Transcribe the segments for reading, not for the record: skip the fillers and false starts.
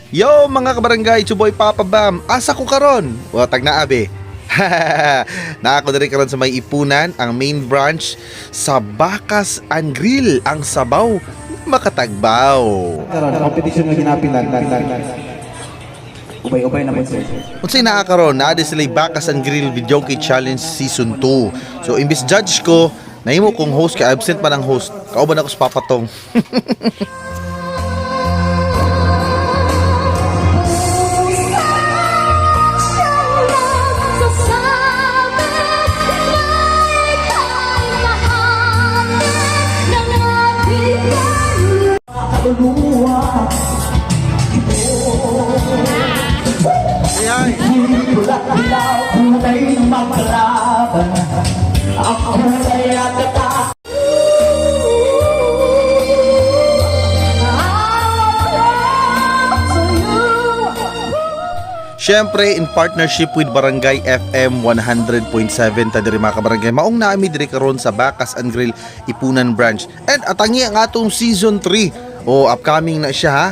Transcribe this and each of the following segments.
Yo, mga kabarangay, it's your boy Papa Bam. Asa ko karon? Wa tag naabi. Naa ko diri karon sa may Ipunan, ang main branch sa Bakas and Grill, ang sabaw makatagbaw. Karon competition nga ginapilan. Ubay-ubay na po, sir. Unsay naa karon, naa di sila Bakas and Grill Videoke Challenge Season 2. So imbis judge ko, nahimo kong host kay absent man ang host. Kauban ako sa papatong. Ay, Siyempre, in partnership with Barangay FM 100.7 ta diri, mga kabarangay. Maong naami diri karon sa Bakas and Grill Ipunan Branch. And atangi ang atong season 3. O upcoming na siya ha.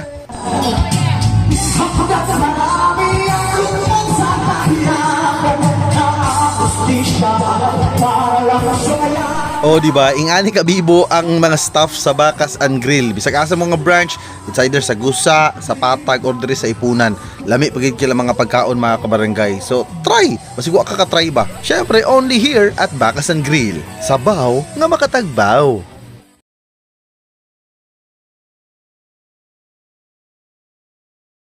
O, di ba? Ingani ka bibo ang mga staff sa Bakas and Grill. Bisag asa mga branch, it's either sa Gusa, sa Patag or diri sa Ipunan. Lami pagid kila mga pagkaon, mga kabarangay. So, try. Basig wa ka ka-try ba? Syempre, only here at Bakas and Grill. Sabaw nga makatagbaw.